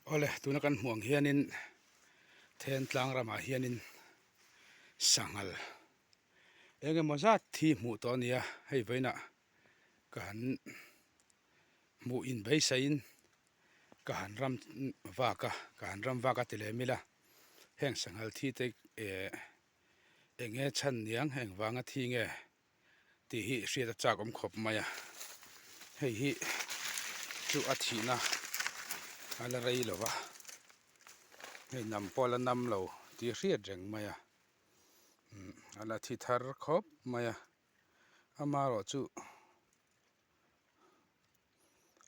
Awle tuna kan hmuh ang hianin Thentlang ramah hianin sanghal eng emaw zat thi hmuh tawh a ni a, hei vawiinah ka han hmuh inbeisaiin ka han ram vak a, ka han ram vak a ti lem ila heng sanghal thi te eh eng nge chhan niang engvanga thi nge tih hi hriat a chak awm khawp mai a hei hi chu a thihna a la rei lo va hei nam pawh a la nam lo tih hriat reng mai a umm a la thi thar khawp mai a amaherawh chu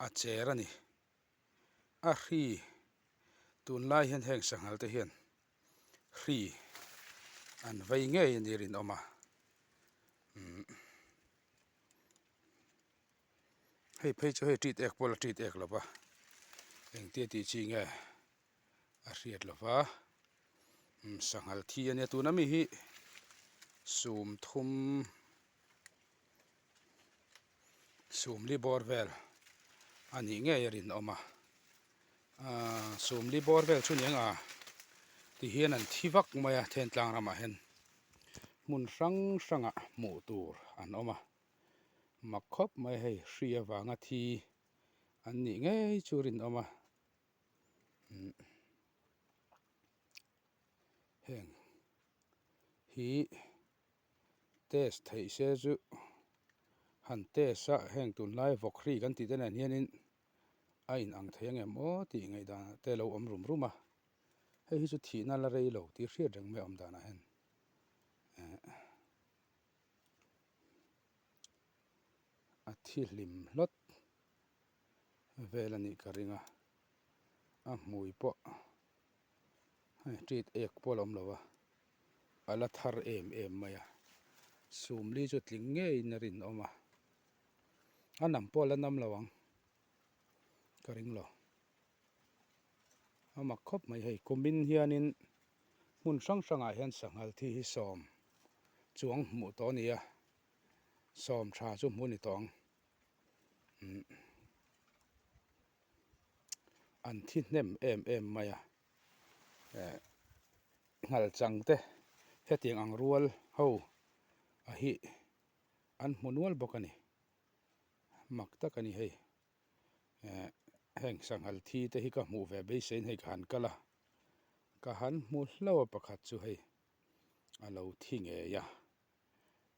a cher a ni a hri tunlai hian heng sanghal te hian hri an vei ngei a ni rinawm a umm hei phei chu hei tit ek pawh la tit ek lo va engtia tih chi nge a hriat lo va umm sanghal thi a nia tuna mi hi sum thum sumli bawr vel a nih ngei a rinawm a ahh sumli bawr vel chu ni ang a tihian an thi vak mai a thentlang ramah hian hmun hrang hrangah hmuh tur an awm a mak khawp mai hei hri avanga thi an nih ngei chu rinawm a umm heng hi. Test theih se chu han test a heng tunlai vawk hri kan tih te nen hianin a in ang thei angem aw tih ngaihdan te a lo awm rum rum a hei hi chu thihna la rei lo tih hriat reng mai a awm danah hian eh a thi hlim hlawt vel a nih ka ring a a hmui pawh hei tit ek pawh a la awm lo a. A la thar em em mai a, sumli chu tling ngeiin a rinawm a, a nam pawh a la nam lo ang ka ring lo. A mak khawp mai hei kumin hianin hmun hrang hrangah hian sanghal thi hi sawm chuang hmuh tawh a ni a, sawm tha chu hmuh a ni tawh ang umm an thi hnem em em mai a eh. Nghal chang te hetiang ang rual ho a hi an hmu nual bawk a ni mak tak a ni hei eh heng sanghal thi te hi ka hmuh ve beiseiin hei ka han kal a ka han hmu hlauh a pakhat chu hei a lo thi ngei a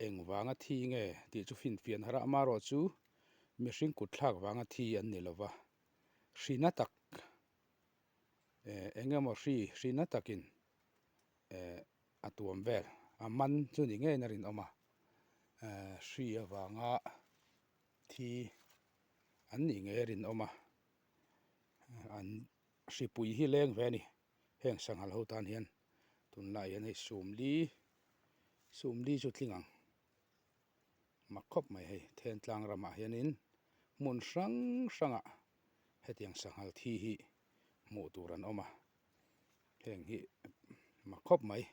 engvanga thi nge tih chu finfiah harh a amaherawh chu mihring kut thlak vanga thi an ni lova hrina tak. Eh eng emaw hri hri na takin eh a tuam vel a man chu ni ngeiin a rinawm a eh hri avanga thi an nih ngei a rinawm a an hripui hi leng ve a ni heng sanghal ho tan hian tunlai hian hei sumli sumli chu tling ang mak khawp mai hei thentlang ramah hianin hmun hrang hrangah hetiang sanghal thi hi hmuh tur an awm a heng hi mak khawp mai.